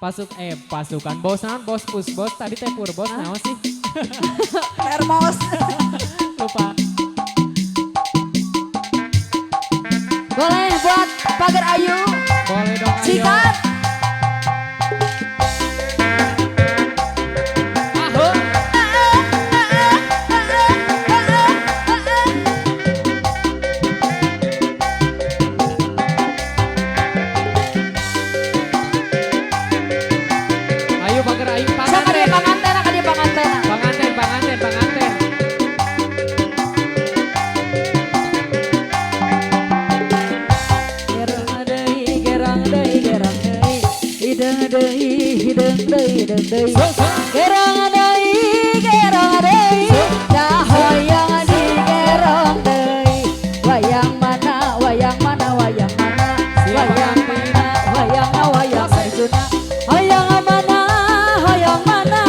Pasukan bos naon bos pus bos tadi teh purbos naon sih? Termos. Lupa. Boleh buat Pagar Ayu. Boleh dong ayo. Sikat. Aho. Ayo Pagar Ayu Siapa dia panganten. panganten, dia panganten. Panganten, panganten, panganten. Gerang deui, gerang deui, gerang deui. Hideung deui, hideung deui, hideung deui. So, so. Gerang deui, gerang deui. Da hoyong digerong deui. Wayang mana, wayang mana, wayang mana. Siap, Wayang pengantin. mana, wayang wayang Arjuna. Hoyong mana, hoyong mana.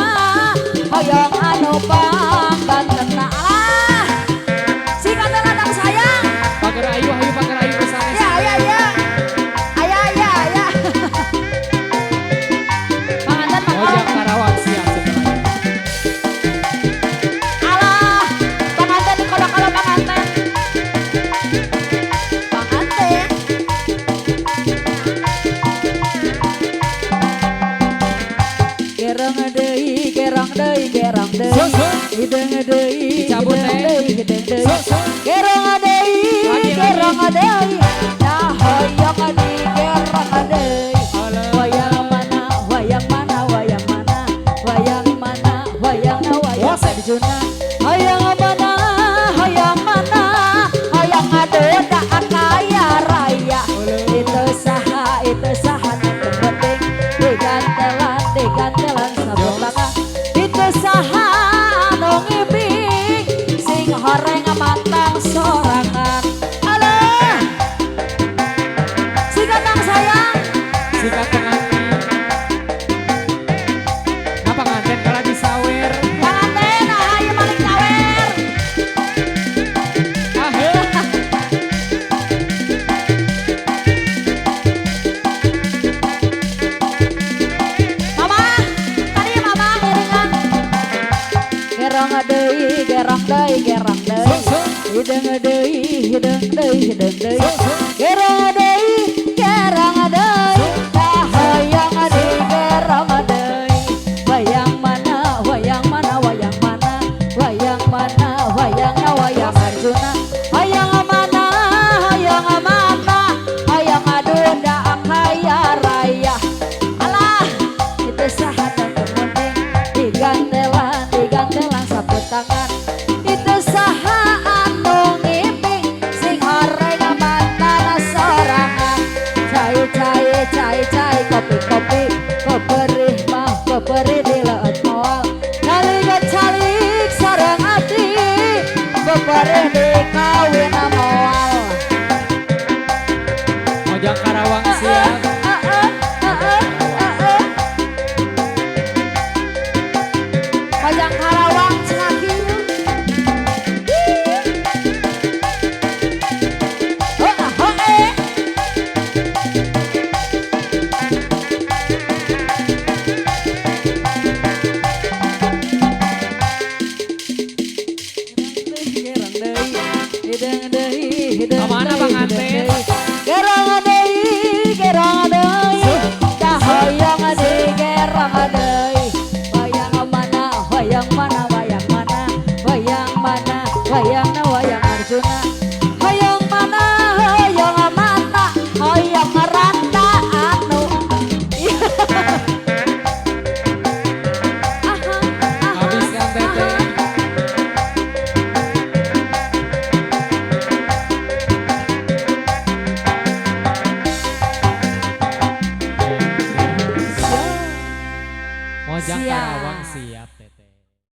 Hoyong anu pangbantenna. Alah. Sikatan datang sayang. Pagar Ayu, ayo Pagar Ayu ke sana. Ya, ya, ya. Ayah, ya, ya. Panganten, Mojang panganten. Karawang siap sebenarnya. Alah, panganten di kodok-kodok panganten. Panganten. Gerang deui, gerang deui, gerang deui. So, so. Hideung deui, Dicabut, hideung teh. deui, hideung deui. So, so. Gerang deui, Lagi, lagi. gerang deui. Da hoyong digerang deui. Alah. Wayang mana, wayang mana, wayang mana, wayang mana, wayang wayang Wose. Arjuna. Hoyong mana, hoyong mana, hoyong adoda kaya raya. Itu saha nu penting, digantelan, digantelan sabut tangan. Itu saha nu ngibing, sing horeng matang sorangan. Alah, sikatang sayang. Sikat pengantin. Nah pengantin kalau disawer. Panganten, ayo maling sawer. Ahe. Mama, tadi mama ngiringan. Gerong deui, gerong deui, gerong deui. So, so. Hideung deui, hideung deui, hideung deui. So, so. Gerong deui, gerong deui. Da hoyong digerong deui. Wayang mana, wayang mana, wayang mana, wayang mana, wayang wayang Arjuna. Hoyong mana, hoyong mana, hoyong aduda kaya raya. Alah, itu saha nu penting, digantelan, digantelan sapu tangan.